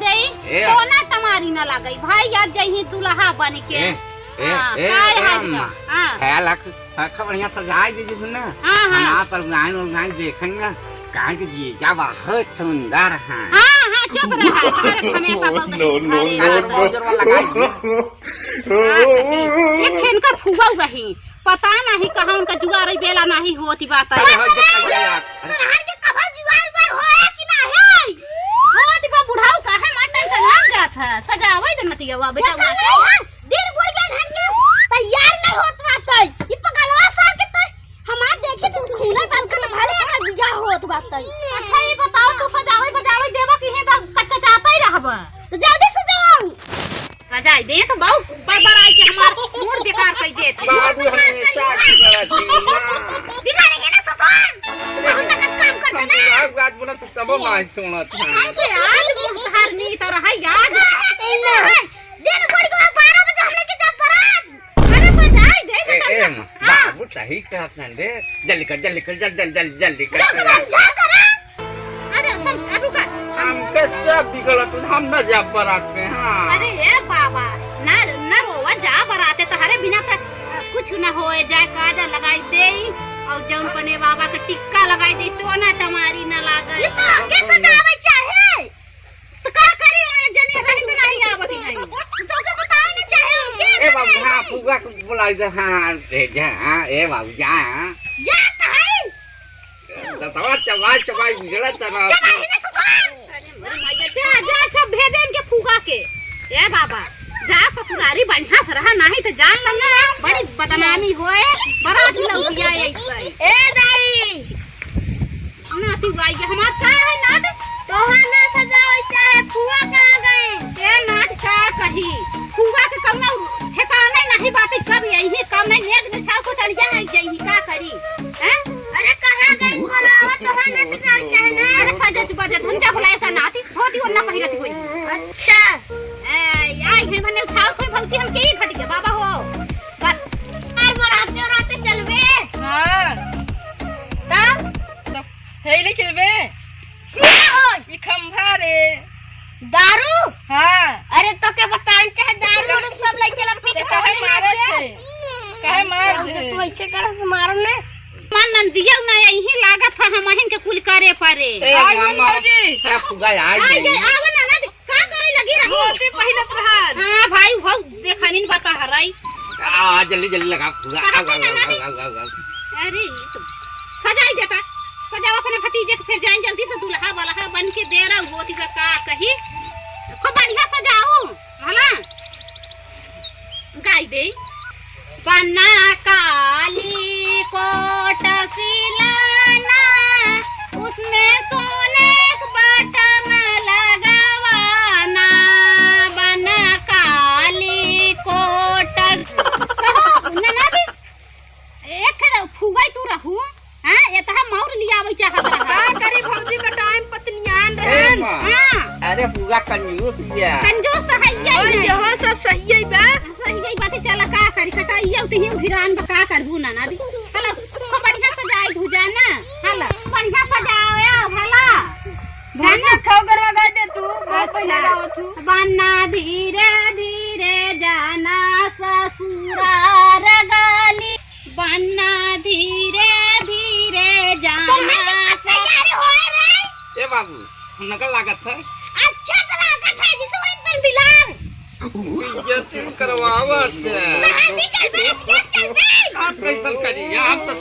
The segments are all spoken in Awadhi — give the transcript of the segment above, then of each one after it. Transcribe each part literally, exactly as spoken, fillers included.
ए। टोना टमारी ना लागई भाई, आज जइही दुल्हा बन के। ए, ए, हाँ, ए, काय ए, हाल अम्मा। बा? हाँ। ख्याल रख, रख, बढ़िया सजाई दे जिसने। हाँ, हाँ। हम आप पर उंगाई, उंगाई देखेंगे। कहाँ के जीजा बहुत सुंदर हैं। हाँ, हाँ, चुप रहा। अरे, हमेशा बहुत नो, नो, घरे नो, अरे, नो। बहुत जोर वाला लगाई दे। हाँ, तो एक खेन कर फुआ रही। पता नहीं कहाँ उनका जुआर बेला नहीं होती बात है। अरे, हो गया, हो गया। अरे। तोहर के कभो जुआर पर होए कि नाही? होती बा बुढ़ाऊ काहे मटन का नाम जात है? सजावे दे मतिया बेटा देखो उनका। नहीं है, दिन बुढ़ गए ढंग के तैयार नहीं होत रहत है। ये पगलवा सर के तो हमार देखी तो खूने बन के तो भले अगर बियाह होत बात है। अच्छा ये बताओ तू सजावे सजावे देवा कि ही तब कच्चा चाहता ही रहबा? तो जल्दी सजाओ। सजाई दे तो बहुत बड़बड़ाई के हमार मूड बेकार कर देत है। बाबू हमेशा की तरह थी ना। बिगाड़ेंगे ना ससुर। हम नगद काम करते हम ना। आज रात बोला तू तब ना सुनत है। हमके आज मुंह धार नी तरह है यार। दिन बुढ़ गो बारह बजे हम लेके जा बरात। अरे सजाई दे ए, बेटा। ए, हाँ। बाबू सही कहत हैं रे। जल्दी कर, जल्दी कर, जल, जल, जल, जल्दी कर। रुक, रुक, रुक, रुक। अरे, सुन, रुका। हमके सब बिगड़त, हम न जा बरात में, हाँ। अरे, ए बाबा, ना, ना रोवा, जा बराते, तहरे बिना त कुछ न होए, जाए काजर लगाई देई, और जौन पने बाबा के टिक्का लगाई देई, टोना टमारी न लागे। ये तो हमके सजावे चाहे। तो का करी, ओए जने रही तो नहीं आवत है। तो के बताए नहीं चाहे, उनके ए बाबू, हाँ, फुआ के बुलाई दे, हाँ, हाँ, भेजा, हाँ, ए बाबू, जा, हाँ। जा, तो है। दतवा चबाई चबाई बिगड़त है ना। चबाई ना सुधर। अरे मोर मैया, जा, जा, सब भेजे इनके फुआ के। ए बाबा, जा ससुरारी बढ़िया से रहा, नहीं तो जान लेना, बड़ी बदनामी होए, बरात लौटिया ऐसे। ए दाई। नाती बाई के हमार का है नाद? तोहा ना सजावे चाहे फुआ कहाँ गई? ए नाद का कही, फुआ के कौनो ठिकाने नहीं बाटे, कब यही काम नहीं, नेग ने छाव को चढ़िया है, यही का करी? हैं? अरे, कहाँ गई बोलावा, तोहर ना से जान चाहे ना। अरे, सजत बजत हम जब लाए का नाती, धोती ओढ़ना पहिरत होई। अच्छा। ए, आई है भने साउथ में भौजी हम के ही घट के बाबा हो। पर, पर बराते बराते चलबे। हाँ। तब? तब हेले चलबे। सीधा हो। ई खंभा रे। दारू? हाँ। अरे तो के बतान चाहे दारू वारू सब लइ चला पी के तो काहे मारे थे? काहे मार दे? तो ऐसे कर से मारन ने। मन नंदिया ना यही लागत है हम अहिन के कुल करे परे। ए आ गई मामा, भौजी। ए फुआ आ आ गई। गई, आवा ना, ना, का करे लगी रही? होती पहले तोहार। हाँ भाई, हो देखनिन बता हराई। आ जल्दी जल्दी लगा फुआ। कहाँ आ, आ, पे लगा आ, दे? आ, आ, आ, आ। अरे, ये तो सजाई देता। सजावा अपने भतीजे के, फिर जाइन जल्दी से दुल्हा वल्हा बन के दे रहा होती बा, का कही। खूब बढ़िया सजाऊ, है ना? गाई दे। बना काली कोट सिलाना, उसमें सोने का बटन लगवाना। बना काली कोट। कहो, ननद, एक फुगई तू रहू। हाँ, एतहा मौर लियावे चाहत रहा। का करी भौजी का टाइम पत्नियान ए रहन। माँ। हाँ। अरे फुआ कंजूस बिया। कंजूस तो है ही और नहीं। यहो सब सही है बा। सही है बात, चला का करी, कटाइया उतही उधिरान बा, का करबू ना ना दी। हला, खूब बढ़िया सजाई धुजा ना। हला, बढ़िया सजाओ या भला। भौजी, जाना। खाओ गरवा गाय दे तू, बहुत अच्छा। पहले गाओ तू। बना धीरे धीरे जाना ससुरार गाली। बन्ना धीरे धीरे जाना। तोहरे के से तैयारी होए रे? ए बाबू, नकल लागत है। अच्छा तो लागत है, जिसे एक बार बिलार। इज्जतिन करवावत है। बाहर भी चल बे, क्या चल बे? आप कैसन करी? आप तो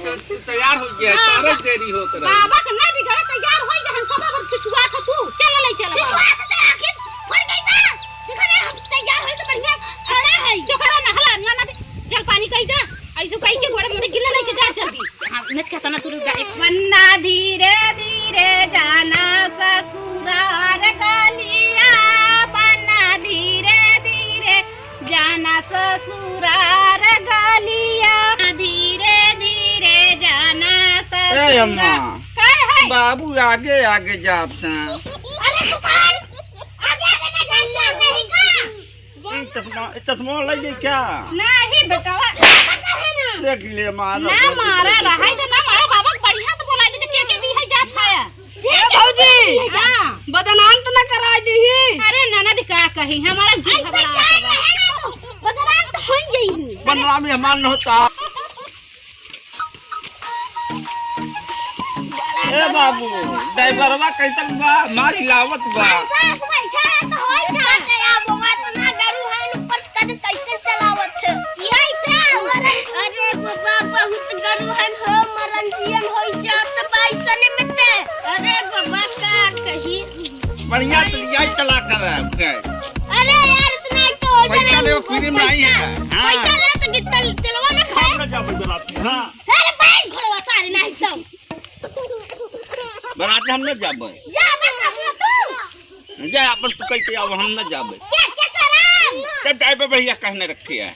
तैयार हो गया, हाँ, सारा देरी होत रहा। बाबा के ना बिगड़ा, तैयार हो गए, हम कब अब छुछुआ था तू? चल ले, चल बाबा। छुछुआ था तो आखिर फट गई ना। देखो ना, हम तैयार हो तो बढ़िया खड़ा है। जो करो ना, हला, ना, ना, जल पानी कही दे। ऐसे कही के गोड़े मोड़े गिल्ला लेके जा जल्दी। हाँ, नच कहता ना तू रुक जा। एक बन्ना धीरे धीरे जाना ससुरार गलिया, बन्ना धीरे धीरे जाना ससुरार गलिया, धीरे धीरे जाना ए अम्मा, ससुरार। का है? बाबू आगे आगे जात हैं। अरे तू भाई, आगे आगे ना जाइए, नहीं का? ई चश्मा, ई चश्मा लग गई क्या? नहीं, बेटवा, देख ले, मारा ना, भौजी, मारा, देख ले। रहाई दे, ना मारा, बाबा के बढ़िया से बोला, नहीं तो के के भी है जात है। ए भौजी, हाँ। बदनाम तो ना करा दी ही। अरे ना, हमारा जी ऐसे घबरा जाए गया। रहे हैं, बदनाम तो हो ही जाएगी। बदनामी हमार न होता। ए बाबू, ड्राइवरवा कैसन बा? मार हिलावत बा। ऐसा ऐसा बैठा है तो होई का? क्या बाबा, इतना गरु है, ऊपर से कभी कैसे चलावत है? यही से मरन। अरे बाबा, बहुत गरु है हो, मरन जियन होई जात बा ऐसने में ते। अरे बाबा, का कही? बढ़िया चलिया चला कर रहा है, उठे। अरे यार, इतना तो हो पैसा जाए, ले, फ्री में नहीं है। हाँ। पैसा ले तो कि तेल, तेलवा ना खाए। हम ना जाबे बरात में, हाँ। अरे बैठ घोड़वा सारे, नहीं तो। बरात हम ना जाबे। जा, मैं कसम तू। जा, अपन तू कह के आओ, हम ना जाबे। क्या, क्या करम? तब ड्राइवर भैया कहने रखे है।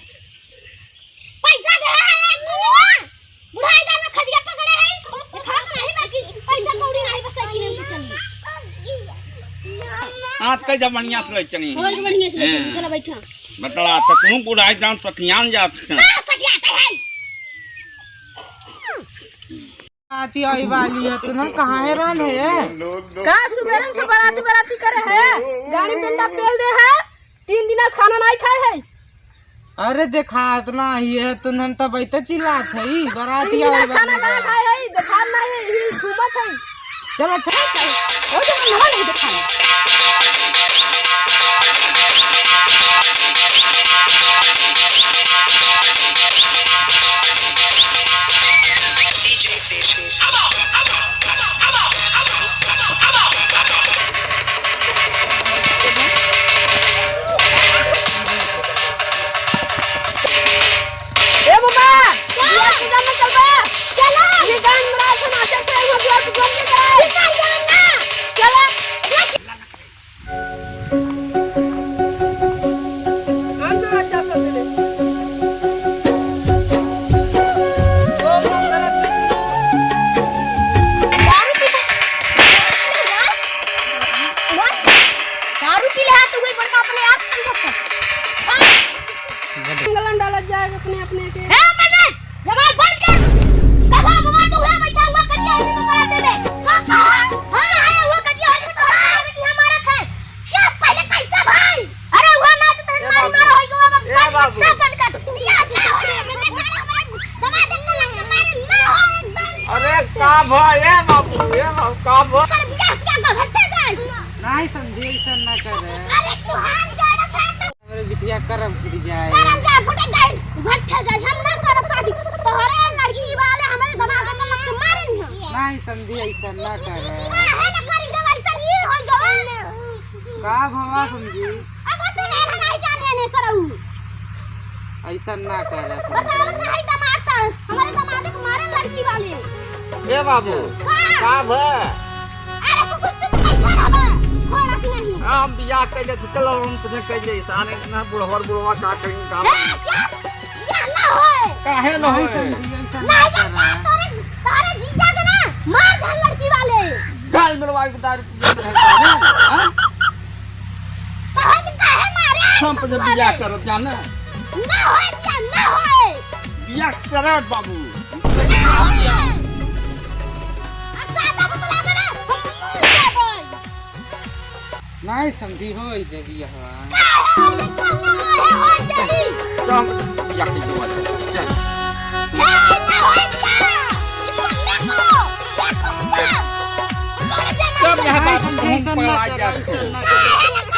पैसा दे है, एक दिन में। बुढ़ाई दाल में खटिया पकड़े है। खात नहीं, बाकी पैसा कौड़ी नहीं, बस साइकिल से चल। आज कल जब बढ़िया से चली। और बढ़िया से चली। हाँ। चलो बैठा। बतला तो तू बुढ़ाई दाल सठियान जात है। हाँ, सठियाते हैं। आती आई वाली है, तू ना कहाँ है रहन है? का सुबेरन से बराती बराती करे है? गाड़ी में झंडा पेल दे है, तीन दिन से खाना नहीं खाए है। अरे देखात ना ही है, तुनहन तब ऐते चिल्लात है, बराती तीन दिन आवे से खाना वाली ना है। खाए है, देखात ना है, ही घूमत है। चलो, चलो, चलो। ओ, चलो, ना, नहीं देखात। ए बाबा, का? दुआर पूजा में चलबा? चलो। ये गान मेरा ऐसा नाचा थे, वो दुआर पूजा में चलबा। ये गान गाना। चलो। दारू पी ले। दारू पी ले, हाँ, तू कोई बड़का अपने आप समझत है। हाँ। गलन डालत जाए अपने, अपने के। ए, मने, जबान बंद कर। कहो, बाबा, तू उहे बैठा हुआ कटिया होली में कराटे में। हाँ, हाँ, हाँ, हाँ, वो कटिया होली में कराटे में कि हमारा खाए। चुप, पहले कैसे भाई? अरे, वो ना तो तहन ए मारी बाबू, मारा होई गो, बाबा, ए बाबू। सब बंद कर। ये अच्छा हो रे, मेरे सारे हमारे दमाद को लग के मारे ना हो, एकदम। अरे, का भाई, ए बाबू, ए बाबू, का भाई? कर बियाह से क्या भट्टे जाए? नहीं समझी, ऐसा ना करे। अरे, तू हाथ जोड़ रहा था तो मेरे बिटिया करम फूट जाए। करम जाए, फूटे जाए, भट्ठे जाए, हम ना करब शादी। तोहरे लड़की वाले हमारे दमाद के लग के मारे नहीं हम। नहीं समझी, ऐसा ना करे। काहे ना करी जब ऐसा ही हो गवा? का भवा समझी? अब तू नहीं ना नहीं जाने ने सरऊ। ऐसा ना करे समझी। बताओ नहीं दमाद ता, हमारे दमाद के मारे लड़की वाले। ए बाबू, का? का भवा? अरे ससुर, तू तो बैठा रहबा, घोड़ा की नहीं। हम बियाह कइले तो चलो, हम तुझे कइले, सारे ना बुढ़वर बुढ़वा का कहीं काम। ए, चुप! बियाह ना होए। काहे ना होए? नहीं, तोरे, तोरे जीजा के ना मार धान लड़की वाले। गाल मरवा के दारू पी रहे हैं, हाँ? कहे तो काहे मारे? हम तुझे बियाह करब जाना। ना होए, बियाह ना होए। बियाह करब बाबू। ना होए। आ सादा बतला के ना, हम मुंह से बोल। नहीं समझी हो, ई देवी हवा। काहे हो, ई सामने में है, हो तेरी। चल, हम बियाह के दुआ चल। चल। हे, ना होए क्या? इसको देखो, देखो सब। तब यहाँ बात नहीं, तुम ऐसा ना पकड़ा कर, जाते हो। ऐसा ना कर।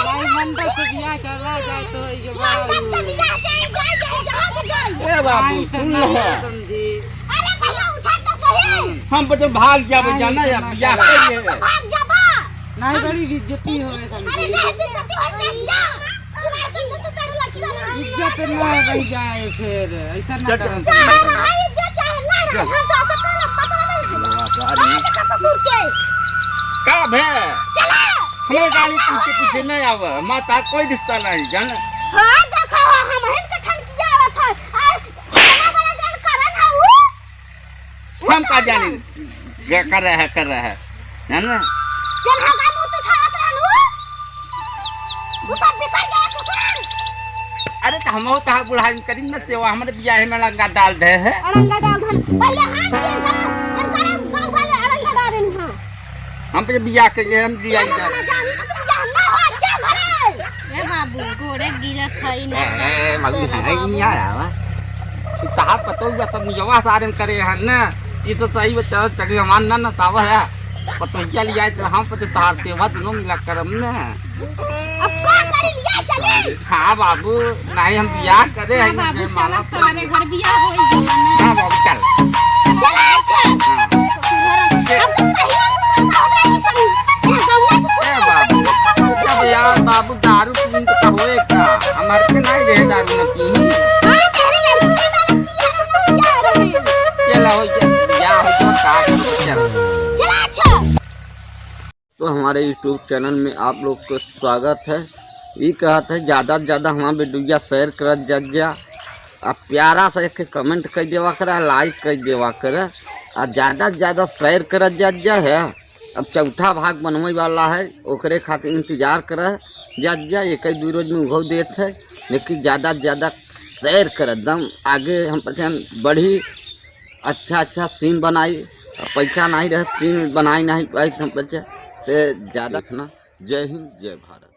भाई मंडप से बियाह चला जाए तो ये बात। मंडप से बियाह जाए, जाए, जाए, जहाँ से जाए। ए बाबू, नहीं, सुन लो। नहीं समझी। अरे भैया, उठा तो सही। हम बच्चों भाग जाबे, नहीं, जाना है, ऐसा ना बियाह कर। कर लिए। तो भाग जाबा। नहीं, बड़ी बेइज्जती होवे समझी। अरे, जे बेइज्जती होए से जा। तू नहीं समझत तो तेरे लड़की वाला। इज्जत ना रह जाए फिर, ऐसा ना चल, चल, करम। चल। चाहे रहा, इज्जत चाहे ना रहा, चल। हम सासत का पता नहीं। वाह, सारी। हम तो ससुर के। का भे? चला। हमारे गाड़ी पीछे पीछे नहीं आवा, माता कोई रिश्ता नहीं, जाना? हाँ, देखा हो, हम हिन के ठन किया आवत है। आज इतना बड़ा गान करन है वो। हम का जानी, ग-, कर रहा है, कर रहा है, है ना? जब हम मुंह तो उठावत रहलू, उ सब बिसर गया कुकुर। अरे, तो हम तो बुढ़ाई में करी न सेवा, हमारे बियाह में अड़ंगा डाल दे है। अड़ंगा डाल दे। पहले हम के करे, हम करे गाँव वाले अड़ंगा डाल रहे हैं। हम पे बियाह के लिए हम दिया हम इधर। ना जानी तो तुम बियाह ना हो, जा घरे। ए बाबू। थोड़े गिरत है ना। ए, ए, बाबू, तेरा है बाबू। नहीं आया, वा। तहार पतोहिया सब नियवा सारे में करे हैं ना। ये तो सही बच्चा, चली हमार ना नतावा है। पतोहिया लिया चल, हम पते तहार तेवा दोनों मिला करम ना। अब का करे लिया चले? हाँ बाबू, नहीं हम बियाह करे हाँ हैं, बाबू, ये माला चला तोहरे घर बियाह होई गवा ना। हाँ बाबू, चल। चला, अच्छा। हाँ। हम तो कहिया से सुनता होत रहे कि सब यहाँ गौना के ए बाबू, जब यार बाबू दारू पीन तो होए का? हमार के नहीं रहे दारू न पी। हाँ, तेरे लड़की वाला पिया, पिया रहे। चला हो जा, बियाह हो जा, का करबो, चल। चला, अच्छा। तो हमारे YouTube चैनल में आप लोग को स्वागत है। ई कहत है, ज़्यादा से ज़्यादा हमार वीडियो share करत जात जा, आ प्यारा सा एक comment कर देवा करा, like कर देवा करा, आ ज़्यादा से ज़्यादा share करत जात जा है। अब चौथा भाग बनवे वाला है, ओकरे खातिर इंतजार करा जात जा, एक ही दू रोज में उहो देत है, लेकिन ज़्यादा से ज़्यादा share कर दम आगे हम पहचान बढ़ी। अच्छा अच्छा scene बनाई, पैसा नहीं रहे scene बनाई नहीं पाई हम बच्चे। ते ज़्यादा देखना। जय हिंद, जय भारत।